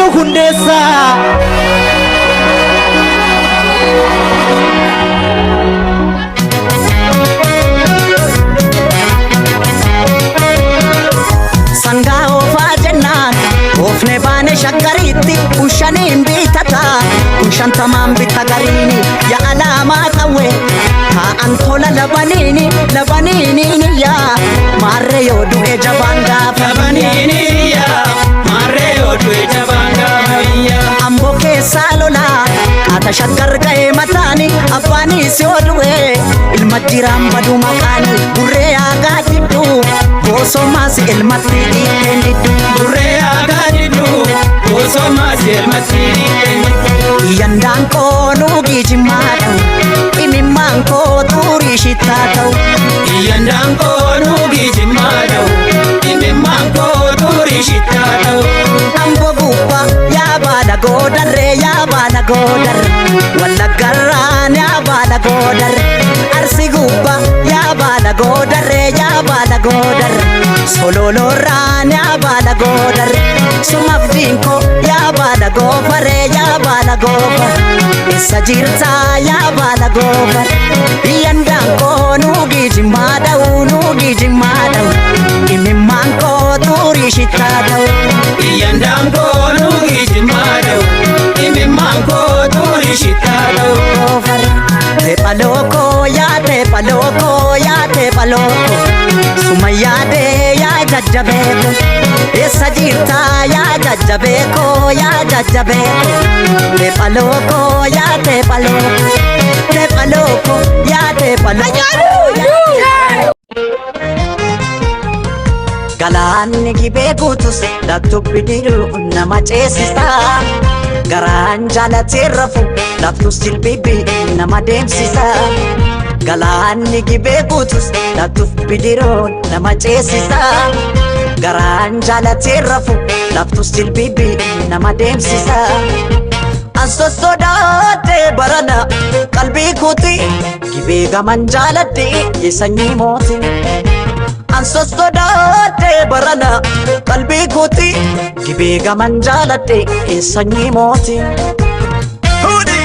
Hacaaluu Hundeessaa. Sangaa oofaa jennaan oofne baane shaggariitti kun shaniin bitata kun shantamaan bitta gariini ya alaamaa qawwe taa'an tola labaniini labaniini yaa maarree yoo du'e jabaan gaafa Labaniini yaa maarree yoo du'e jabaan gaafa biyya. Amboo keessaa lolaa qaata shaggar ga'ee mataani abbaanis yoo du'e ilma jiraan badu maqaani burree aagaa diddu boosomaas ilmatti dhiiteen diddu. Burree aagaa diddu boosomaas ilmatti dhiiteen diddu. Yandaan koo nuugii jimmaa ta'u imimmaan koo xurii shittaa ta'u. Iyyandaan koo nuugii jimmaa ta'u imimmaan koo xurii shittaa ta'u. Amboo gubbaa yaa baala goodarree yaa baala goodarre wallaggarraan yaa baala goodarre arsi gubbaa yaa baala goodarree yaa baala goodarre sololoorraan yaa baala goodarre sumaaf diinkoo yaa baala goofaree yaa baala goofare eessa jirtaa yaa baala goofare yandaan koo nuugii jimmaa dha'u nuugii jimmaa dha'u imimmaan koo xurii shittaa ta'u. Iyyandaan koo nuugii jimmaa ta'u imimmaan koo xurii shittaa ta'u. Teepha lookoo yaa teepha lookoo yaa teepha lookoo suma yaadee yaa jajjabeeko eessa jirtaa yaa jajjabeeko yaa jajjabeeko teepha lookoo yaa teepha lookoo teepha lookoo yaa teepha lookoo. Galaanni gibee guutus laftubbi diru nama ceesisa. Garaan jaalatee rafu laftus jilbibi nama deemsisa. Galaanni gibee guutus laftubbi diru nama ceesisa. Garaan jaalatee rafu laftus jilbibi nama deemsisa. An sossodaadhee barana qalbii kooti gibee gaman jaaladhe sanyii mooti. An sossodaadhee barana qalbii kooti gibee gaman jaaladhe sanyii mooti. Huudi!